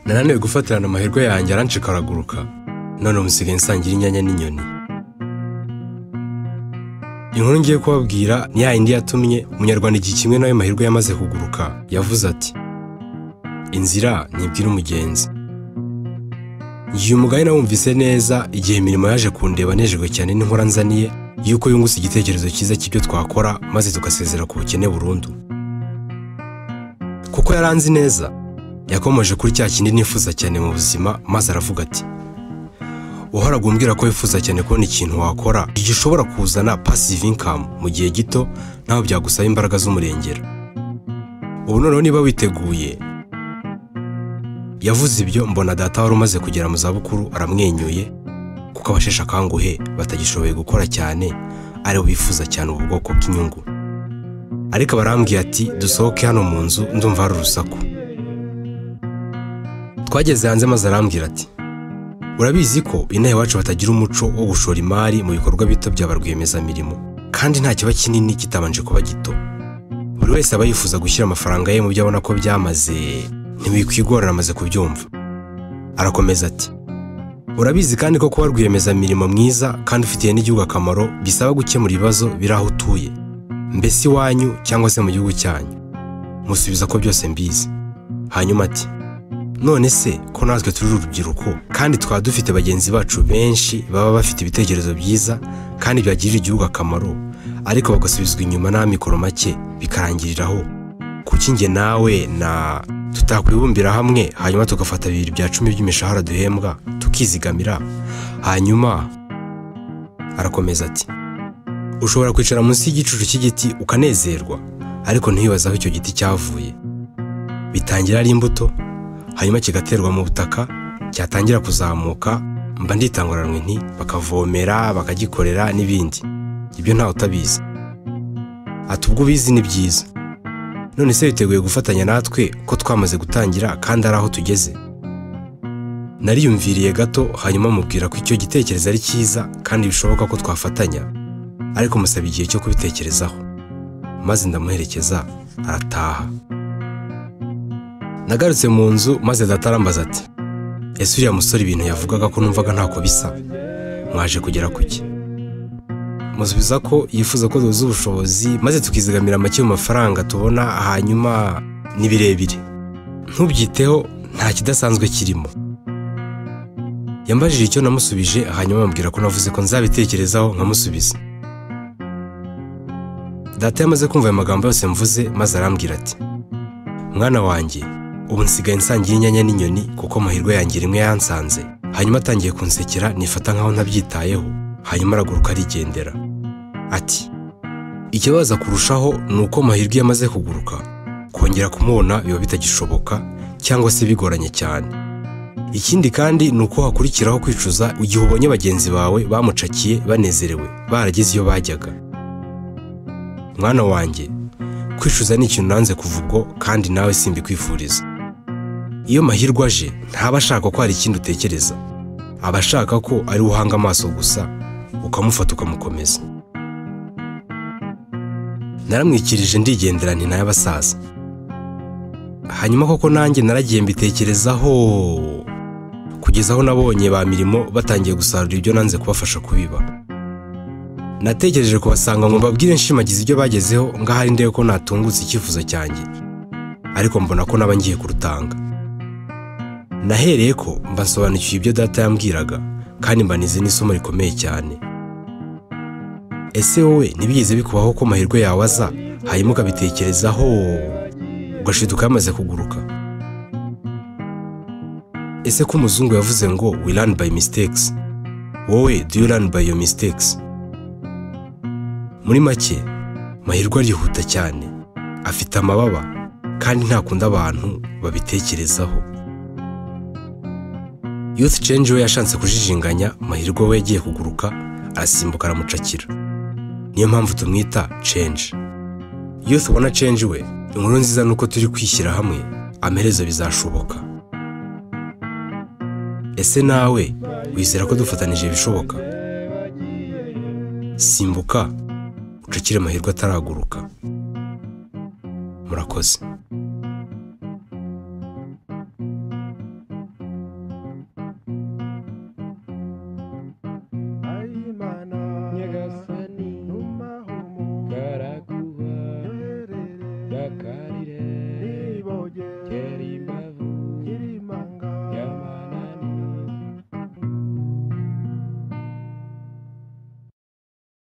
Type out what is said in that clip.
Nananiwe gufatirana amahirwe yanjye, arancika araguruka, none ubu nsigaye nsangira inyanya n'inyoni. Inkuru ngiye kubabwira ni ya yindi yatumye umunyarwanda igihe kimwe nawe mahirwe yamaze kuguruka yavuze ati: "Inzira ntibwira umugenzi." Ngiye umugani nawumvise neza igihe Imirimo yaje kundeba nejejwe cyane n'inkora nzaniye yuko yungutse igitekerezo cyiza cy'ibyo twakora maze tugasezera ku bukene burundu. Kuko yaranzi neza, yakomoje kuri cya kindi nifuza cyane mu buzima, maze aravuga ati: "Uhoraga umbwira ko wifuza cyane kubona ikintu wakora gishobora kuzana passive income mu gihe gito, naho byagusaba imbaraga z'umurengera. Ubu noneho niba witeguye." Yavuze ibyo mbona data wari umaze kugera mu zabukuru aramwenyuye, kuko abasheshe akanguhe batagishoboye gukora cyane aribo bifuza cyane ubu bwoko bw'inyungu. Ariko barambwiye ati: "Dusohoke hano mu nzu, ndumva hari urusaku." Twageze hanze maze arambwira ati: "Urabizi ko inaha iwacu batagira umuco wo gushora imari mu bikorwa bito bya ba rwiyemezamirimo, kandi nta kiba kinini kitabanje kuba gito. Buri wese aba yifuza gushyira amafaranga ye mu byo abona ko byamaze, ntibikwigorana amaze kubyumva." Arakomeza ati: "Urabizi kandi ko kuba rwiyemezamirimo mwiza kandi ufitiye n'igihugu akamaro bisaba gukemura ibibazo biri aho utuye, mbese iwanyu cyangwa se mu gihugu cyanyu." Musubiza ko byose mbizi. Hanyuma ati: "None se ko natwe turi urubyiruko kandi twaba dufite bagenzi bacu benshi baba bafite ibitekerezo byiza kandi byagirira igihugu akamaro, ariko bagasubizwa inyuma n'amikoro make bikarangiriraho, kuki njye nawe na tutakwibumbira hamwe hanyuma tugafata 2 bya 10 by'imishahara duhembwa tukizigamira?" Hanyuma arakomeza ati: "Ushobora kwicara munsi y'igicucu cy'igiti ukanezerwa, ariko ntiwibaze aho icyo giti cyavuye. Bitangira ari imbuto, hanyuma kigaterwa mu butaka, cyatangira kuzamuka, mba nditanguranwe nti bakavomera, bakagikorera n'ibindi. Ibyo ntawe utabizi." Ati: "Ubwo ubizi ni byiza. None se witeguye gufatanya natwe ko twamaze gutangira kandi ari aho tugeze?" Nariyumviriye gato, hanyuma mubwira ko icyo gitekerezo ari cyiza kandi bishoboka ko twafatanya, ariko musaba igihe cyo kubitekerezaho. Maze ndamuherekeza arataha. Nagarutse mu nzu maze data arambaza ati: "Ese uriya musore ibintu yavugaga ko numvaga ntako bisa, mwaje kugera kuki?" Musubiza ko yifuza ko duhuza ubushobozi maze tukizigamira make mu mafaranga tubona, hanyuma ni birebire, ntubyiteho, nta kidasanzwe kirimo. Yambajije icyo namusubije, hanyuma amubwira ko navuze ko nzabitekerezaho nkamusubiza. Data yamaze kumva ayo magambo yose mvuze, maze arambwira ati: "Mwana wanjye, ubu nsigaye nsangira inyanya n'inyoni kuko amahirwe yanjye rimwe yansanze." Hanyuma atangiye kunsekera nifata nkaho ntabyitayeho, hanyuma araguruka arigendera. Ati: "Ikibaza kurushaho ni uko amahirwe yamaze kuguruka, kongera kumubona biba bitagishoboka cyangwa se bigoranye cyane. Ikindi kandi ni uko hakurikiraho kwicuza igihe ubonye bagenzi bawe bamucakiye banezerewe, barageze iyo bajyaga. Mwana wanjye, kwicuza ni ikintu nanze kuva ubwo, kandi nawe simbikwifuriza. Iyo mahirwe aje ntaba ashaka ko hari ikindi utekereza, aba ashaka ko ari uhanga amaso gusa ukamufata ukamukomeza." Naramwikirije ndigendera nti n'abasaza. Hanyuma koko nanjye naragiye mbitekerezaho kugeza aho nabonye ba Mirimo batangiye gusarura ibyo nanze kubafasha kubiba. Natekereje kubasanga ngo mbabwire nshimagize ibyo bagezeho, ngahari ndebe ko natungutse icyifuzo cyanjye, ariko mbona ko naba ngiye kurutanga. Nahereye ko mbasobanukiwe ibyo data yambwiraga, kandi mbanize n'isomo rikomeye cyane. Ese wowe ntibigeze bikubaho ko amahirwe yawe aza hanyuma ukabitekerezaho ugashiduka yamaze kuguruka? Ese ko umuzungu yavuze ngo "We learn by mistakes", wowe do you learn by your mistakes? Muri make, mahirwe arihuta cyane, afite amababa, kandi ntakunda abantu babitekerezaho. Youth Change we yashatse kujijinganya mahirwe, we yagiye kuguruka arasimbuka aramucakira. Niyo mpamvu tumwita Change. Youth ubona Change we, inkuru nziza nuko turi kwishyira hamwe, amaherezo bizashoboka. Ese nawe wizera ko dufatanije bishoboka? Simbuka ucakire amahirwe ataraguruka. Murakoze.